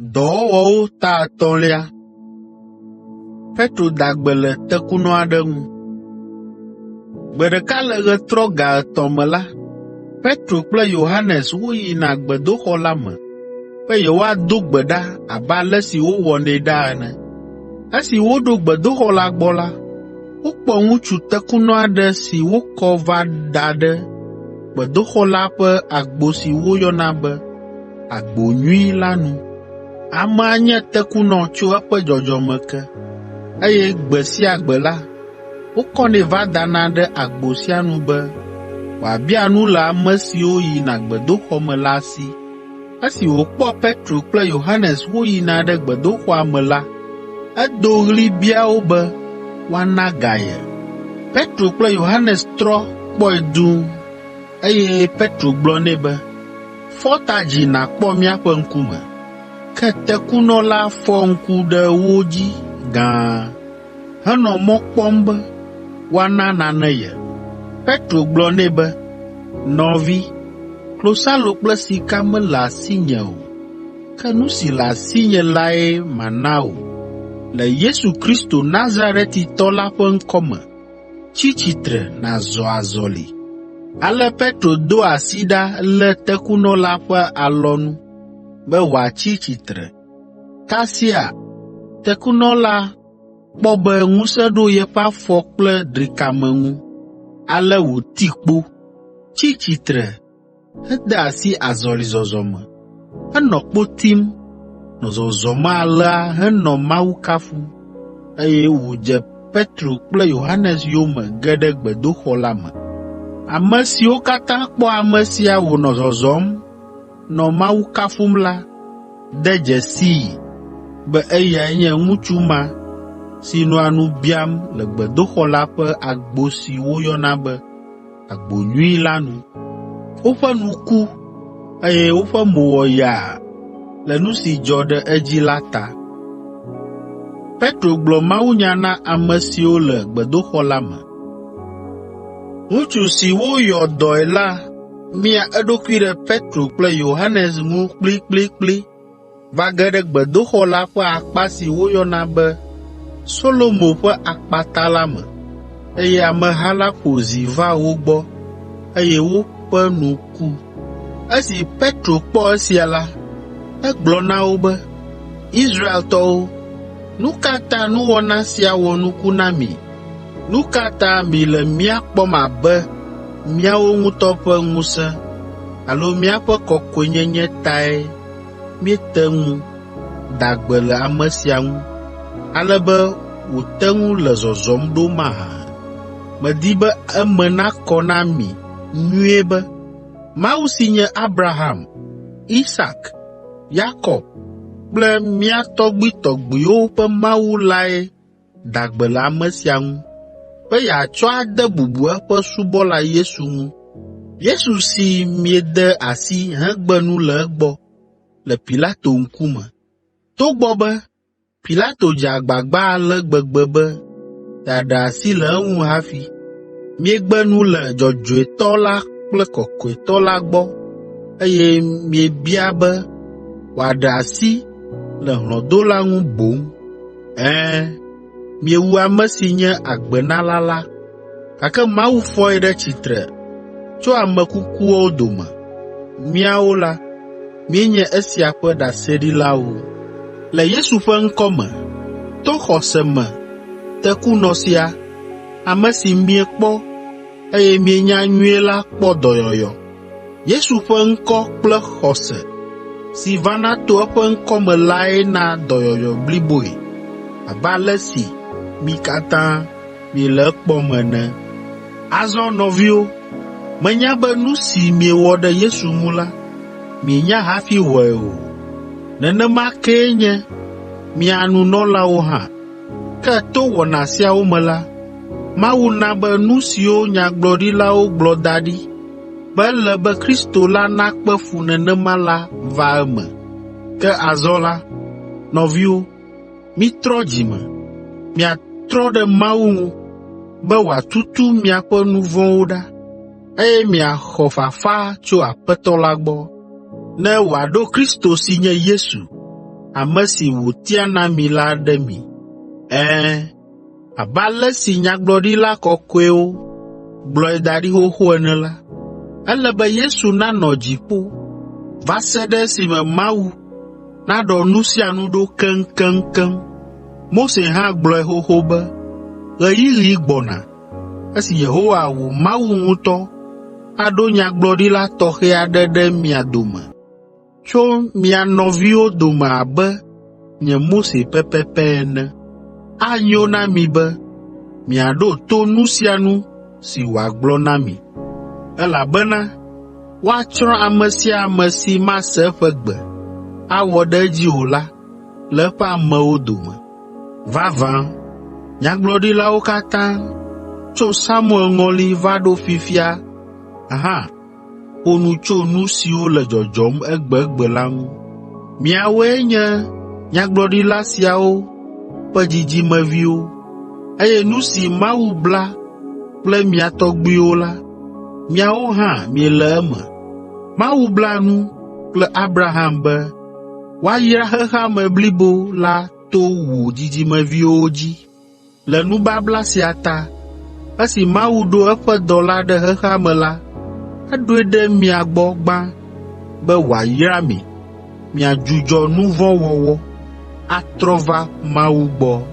Dɔwɔwɔwo ta etɔ̃lia Petro da gbe le tekunɔ aɖe ŋu. Gbe ɖeka le ɣetrɔ ga etɔ̃ me la, Petro kple Yohanes woyina gbedoxɔ la me be yewoado gbe ɖa abe ale si wowɔnɛ ɖaa ene. Esi woɖo gbedoxɔ la gbɔ la, wokpɔ ŋutsu tekunɔ aɖe si wokɔ va da ɖe gbedoxɔ la ƒe agbo si woyɔna be Agbo Nyui la nu. Amea nye tekunɔ tso eƒe dzɔdzɔme ke, eye gbe sia gbe la, wokɔnɛ va dana ɖe agbo sia nu be wòabia nu le ame siwo yina gbedoxɔ me la si. Esi wòkpɔ Petro kple Yohanes woyina ɖe gbedoxɔa me la, edo ɣli bia wo be woana ga ye. Petro kple Yohanes trɔ kpɔe dũu, eye Petro gblɔ nɛ be, “Fɔ ta dzi nàkpɔ míaƒe ŋkume.” Ke tekunɔ la fɔ ŋku ɖe wo dzi gãa henɔ mɔ kpɔm be woana nane ye. Petro gblɔ nɛ be, “Nɔvi, klosalo kple sika mele asinye o, ke nu si le asinye lae mana wò. Le Yesu Kristo Nazaretitɔ la ƒe ŋkɔ me, tsi tsitre nàzɔ azɔli.” Ale Petro do asi ɖa lé tekunɔ la ƒe alɔnu be wòatsi tsitre. Kasia tekunɔ la kpɔ be ŋusẽ ɖo yeƒe afɔ kple drikame ŋu, ale wòti kpo, tsi tsitre hede asi azɔlizɔzɔ me. Enɔ kpo tim, nɔ zɔzɔm alea henɔ Mawu kafum, eye wòdze Petro kple Yohanes yome ge ɖe gbedoxɔ la me. Ame siwo katã kpɔ ame sia wònɔ zɔzɔm nɔ Mawu kafum la de dzesii be eyae nye ŋutsu ma si nɔa nu biam le gbedoxɔ la ƒe agbo si woyɔna be Agbo Nyui la nu. Woƒe nu ku, eye woƒe mo wɔ yaa le nu si dzɔ ɖe edzi la ta. Petro gblɔ mawunya na ame siwo le gbedoxɔ la me. Ŋutsu si woyɔ dɔe la mia eɖokui ɖe Petro kple Yohanes ŋu kplikplikpli va ge ɖe gbedoxɔ la ƒe akpa si woyɔna be Solomo ƒe Akpata la me, eye ameha la ƒo zi va wo gbɔ, eye woƒe nu ku. Esi Petro kpɔ esia la, egblɔ na wo be, “Israeltɔwo, nu ka ta nuwɔna sia wɔ nuku na mi? Nu ka ta miele mía kpɔm abe míawo ŋutɔ ƒe ŋusẽ alo míaƒe kɔkɔenyenye tae míete ŋu da gbe le ame sia ŋu ale be wòte ŋu le zɔzɔm ɖo mahã? Medi be eme nakɔ na mi nyuie be Mawu si nye Abraham, Isak, Yakob kple mía tɔgbuitɔgbuiwo ƒe Mawu lae da gbe le ame sia ŋu be yeatsɔ ade bubu eƒe subɔla Yesu ŋu. Yesu si miede asi hegbe nu le egbɔ le Pilato ŋkume, togbɔ be Pilato dze agbagba ale gbegbe be yeaɖe asi le eŋu hafi. Miegbe nu le Dzɔdzɔetɔ la kple Kɔkɔetɔ la gbɔ eye miebia be wòaɖe asi le hlɔ̃dola ŋu boŋ. Ɛ̃, miewu ame si nye agbenala la, gake Mawu fɔe ɖe tsitre tso ame kukuwo dome. Míawo la, míenye esia ƒe ɖaseɖilawo. Le Yesu ƒe ŋkɔ me, to xɔse me tekunɔ sia, ame si miekpɔ, eye mienya nyuie la kpɔ dɔyɔyɔ. Yesu ƒe ŋkɔ kple xɔse si vana to eƒe ŋkɔ me lae na dɔyɔyɔ bliboe abe ale si mi katã miele ekpɔm ene. Azɔ nɔviwo, menya be nu si miewɔ ɖe Yesu ŋu la, mienya hafi wɔe o. Nenema kee nye mia nunɔlawo hã. Ke to wɔna siawo me la, Mawu na be nu siwo nyagblɔɖilawo gblɔ da ɖi be ele be Kristo la nakpe fu nenema la va eme. Ke azɔ la, nɔviwo, mitrɔ dzi me, miatrɔ ɖe Mawu ŋu be wòatutu miaƒe nu vɔ̃wo ɖa, eye miaxɔ fafa tso Aƒetɔ la gbɔ, ne wòaɖo Kristo si nye Yesu, ame si wòtia na mi la ɖe mi. Ɛ̃, abe ale si nyagblɔɖila kɔkɔewo gblɔe da ɖi xoxo ene la, ele be Yesu nanɔ dziƒo va se ɖe esime Mawu naɖɔ nu sia nu ɖo keŋkeŋkeŋ. Mose hã gblɔe xoxo be ɣeyiɣi gbɔna esi Yehowa wò Mawu ŋutɔ aɖo nyagblɔɖila tɔxɛ aɖe ɖe mia dome tso mia nɔviwo dome abe nye Mose pɛpɛpɛ ene. Anyo na mi be miaɖo to nu sia nu si wòagblɔ na mi, elabena woatsrɔ̃ ame sia ame si mase eƒe gbe, awɔ ɖe edzi o la le eƒe amewo dome. Vavã, nyagblɔɖilawo katã, tso Samuel ŋɔli va ɖo fifia hã ƒo nu tso nu siwo le dzɔdzɔm egbegbe la ŋu. Miawoe nye nyagblɔɖila siawo ƒe dzidzimeviwo, eye nu si Mawu bla kple mia tɔgbuiwo la, miawo hã miele eme. Mawu bla nu kple Abraham be, ‘Woayra xexea me blibo la to wò dzidzimeviwo dzi.’ Le nubabla sia ta, esi Mawu ɖo eƒe dɔla ɖe xexea me la, eɖoe ɖe mia gbɔ gbã be wòayra mi, miadzudzɔ nu vɔ̃ wɔwɔ, atrɔ va Mawu gbɔ.”